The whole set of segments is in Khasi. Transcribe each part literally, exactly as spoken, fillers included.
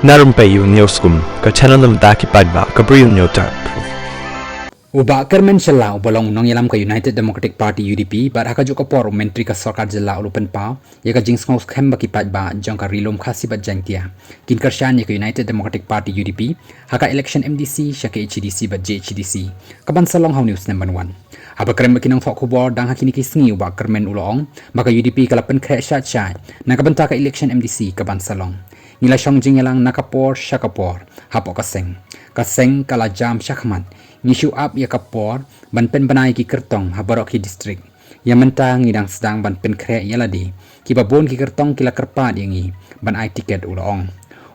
Na Rympei U News kum ka channel na bynta ki paidbah ka Bri U News Tap. U Bah Kyrmen Shylla uba long u nongïalam ka United Democratic Party U D P bad ha kajuh ka por u Myntri ka Sorkar Jylla u la pynpaw ïa ka jingsngewskhem ba ki paidbah jong ka Ri Lum Khasi bad Jaintia kin kyrshan ïa ka United Democratic Party U D P ha ka election M D C sha K H A D C bad J H A D C kaban sa long ha une u snem ban wan. Haba kren bad ki nongthoh khubor dang ha kine ki sngi u Bah Kyrmen u la ong ba ka U D P ka la pynkhreh shait shait na ka bynta ka election M D C kaban sa long. Ngi la shong jingïalang na ka por sha ka por hapoh ka seng. Ka seng ka la jam shakhmat. Ngi shu ap ïa ka por ban pynbna ïa ki kyrtong ha baroh ki district. Ïa mynta ngi dang sdang ban pynkhreh ïa lade. Kiba bun ki kyrtong ki la kyrpad ïa ngi ban ai tiket, u la ong.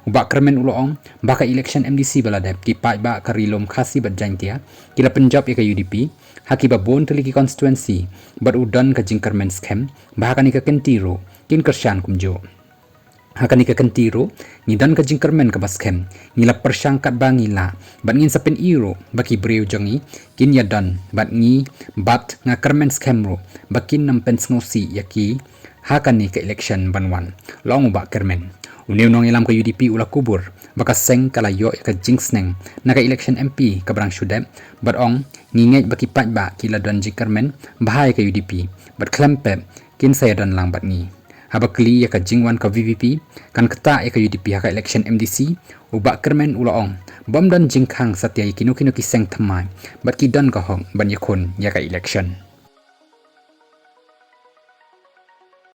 U Bah Kyrmen u la ong ba ka election M D C ba la dep, ki paidbah ka Ri Lum Khasi bad Jaintia ki la pynjop ïa ka U D P ha kiba bun tylli ki constituency bad u don ka jingkyrmen skhem ba ha kane ka kynti ruh kin kyrshan kumjuh. Ha kane ka kynti ruh ngi don ka jingkyrmen kaba skhem, ngi la pyrshang katba ngi lah bad ngin sa pyni ruh ba ki briew jong ngi kin ïadon bad ngi, bad nga kyrmen skhem ruh ba kin nym pynsngewsih ïa ki ha kane ka election ban wan, la ong u Bah Kyrmen. Une u nongïalam ka U D P u la kubur ba ka seng ka la ïoh ïa ka jingsneng na ka election M P kaba dang shu dep bad ong, ngi ngeit ba ki paidbah ki la don jingkyrmen bha ïa ka U D P bad khlem pep kin sa ïadon lang bad ngi. Haba kylli ïa ka jingwan ka V P P kan ktah ïa ka U D P ha ka election M D C, u Bah Kyrmen u la ong bym don jingkhang satia ïa kino kino ki seng thymmai bad ki don ka hok ban ïakhun ïa ka election.